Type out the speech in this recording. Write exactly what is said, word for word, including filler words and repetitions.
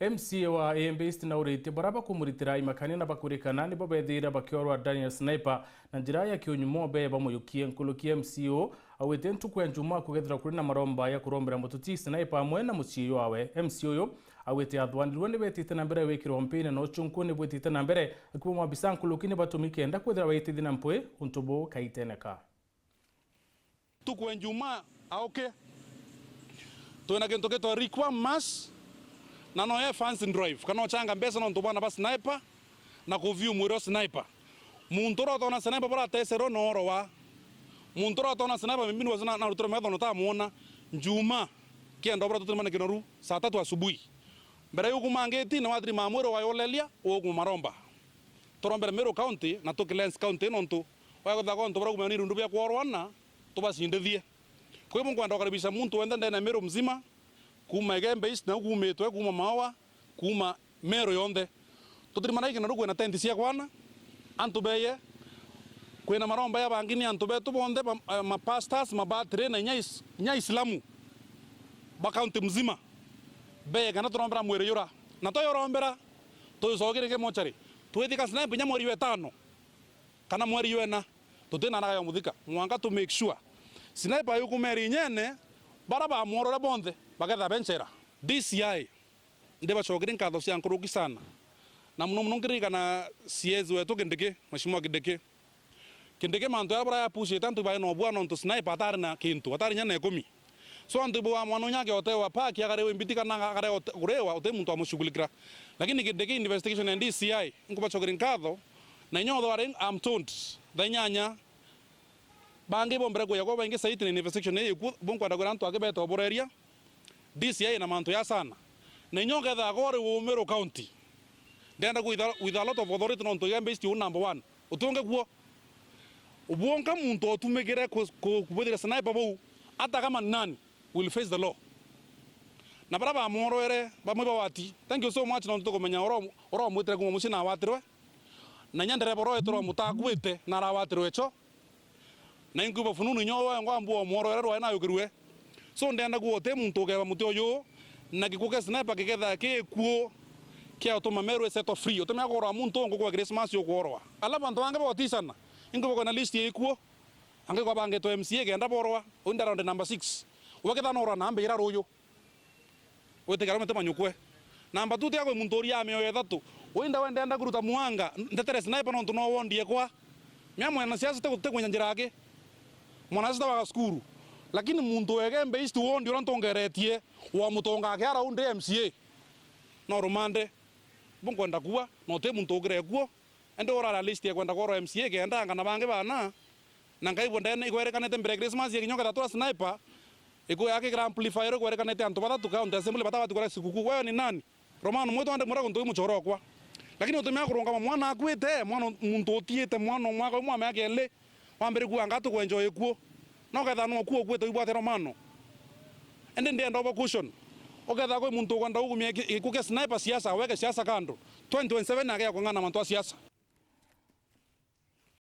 M C A wa Igembe East nauritie baria bakumuritira imakania na bakwirikana nibo bethiire bakiorwa Daniel Sniper na njira ya kiunyumo bee bamuyukie. Nkuruki M C A uu augite ntuku ya Njumaa kugethirwa kuri na maromba ya kurombera mututi Sniper amwe na mucii jwawe. M C A uyu augite athwanirwe ni betite na mbere gwikirwa mpine na uchunku ni bwitite na mbere, akiuga maabisa nkuruki ni batumi kenda kwithirwa baitithia na mpwi untu buu kaiteneka. Ntuku ya Njumaa auke, twina gintu gitwa Requiem Mass, na no ye fans drive, kana uchanga mbeca nontu bwana ba Sniper, na ku view mwiri o Sniper. Muntu uria utoona Sniper buria atecerwe noorwa. Muntu uria utoona Sniper maybe ni wacio na, narutirwe metho na utamwona. Njumaa, kienda buria tutirimanike noru saa tatu asubuhi. Mbere yukumangiti, ni wathirimaa mwiri wa yolelia, ukuma maromba. Turombere Meru County na tu cleanse county nontu waguthaga ontu buria kumenya ni irundu bia kworwana, tubacindithie. Kwa hivyo nkwenda gukaribisha muntu wenthe ndene ya Meru mzima, kuuma Igembe East na kuumitwe, kuuma Maua, kuuma Meru yonthe. Tutirimanai kinaru kwina tent cia kwana, antu beye, kwina maromba ya bangi ni antu betu bonthe, ba, eh, ma pastors, ma battery na inya is-, inya Islamu ba county mzima. Beye kana turombera mwiri yura. Na toyorombera, tuyucoke ringi mochari. Twithika Sniper inya mweri wa itano kana mweri wa ina, tutina araga ya muthika. Mwanka tu make sure Sniper yukumeri inyene, bara bamworore bonthe, baketha benchera. D C I, ndibacokeri nkatho cia nkuruki sana. Na muno muno nkiririkana C S wetu Kindiki, Mheshimiwa Kindiki. Kindiki mantu jaria bura ya pushite antu bae na ubua nontu Sniper atari na kintu, atari inya na ikumi. So antu ibo wa mwana unya ageotewa paki, akarewa imbiti kana akare ote-, kurewa, uti muntu amushughulikira. Lakini Kindiki investigation ya D C I, nkubacokeri nkatho, na inya uthware, I'm told, thaa inyanya, bangi bombere kuya kwa baingi saiti na investigation ii ikuo, bunkwenda kwira antu aki bete oboreria, D C I na mantu ya sana. Na inya uketha akori Meru County. Ndenda ku with a, with a lot of authority nontu Igembe East u number one. Utunge kuo. Ubwonka muntu otumikire ku, ku, kubwithira Sniper bou, hata kama ni nani, will face the law. Na bara bamworwere, bamwe bawati, thank you so much, nontu tukumenya oro, oro mwitire kuma mucii na awatirwe. Na inya ndereba oro etirwa mutakwite na arawatirwe echo. Na inkuba fununu inya uwe ngwambua omworwere rwae nayukirue. So ndenda kuuga uti muntu ukeba muti uyu, na gikuo kia Sniper giketha ki ikuo kia utuma Meru i set free. Utumia kuorwa muntu ungu kwa Christmas ukworwa. Alafu antu bangi botisana. Inkuba kwina list ya ikuo. Angi kwa bangitwe M C A kenda borwa. Uyu ndaraundi number six. Uwe ketha norwa namba ira ruyu. Witikira umete manyukwe. Namba two tiga kwi muntu uria mioyo ithatu. Winda wendenda kuruta mwanga, ntetere Sniper nontu no wondi ekwa. Mia mwanasiasa te, te kwenya njira aki. Mwanasiasa wa cukuru. Lakini muntu wa Igembe East wondi uria ntongeretie, wa mutonga aki ara undi M C A. No rumande. Bunkwenda kuwa, no ti muntu ukire kuo. Ende urara list ya kwenda korwa M C A kenda anga na bangi bana. Na nkaigua ndene igwerekanite mbere ya Christmas ya kinya uketha twa Sniper, iku-, akikira amplifier igwerekanite antu bathatu county assembly batabatikora sikukuu. Wewe ni nani? Romano mwitu ande mura guntu muchoro okwa. Lakini utumia kurungama mwana akuite, mwana muntu utiite, mwana mwaka umwe wa miaka ili, wambere kuuga ngatu kwenjoy ikuo. Na uketha no kuo ukuite wibwate Romano. Ende ndienda obo caution. Uketha kwi muntu ukwenda ugumia iki-, gikuo kia Sniper siasa, weke siasa kando. Twenty twenty-seven agea kung'ana mantu a siasa.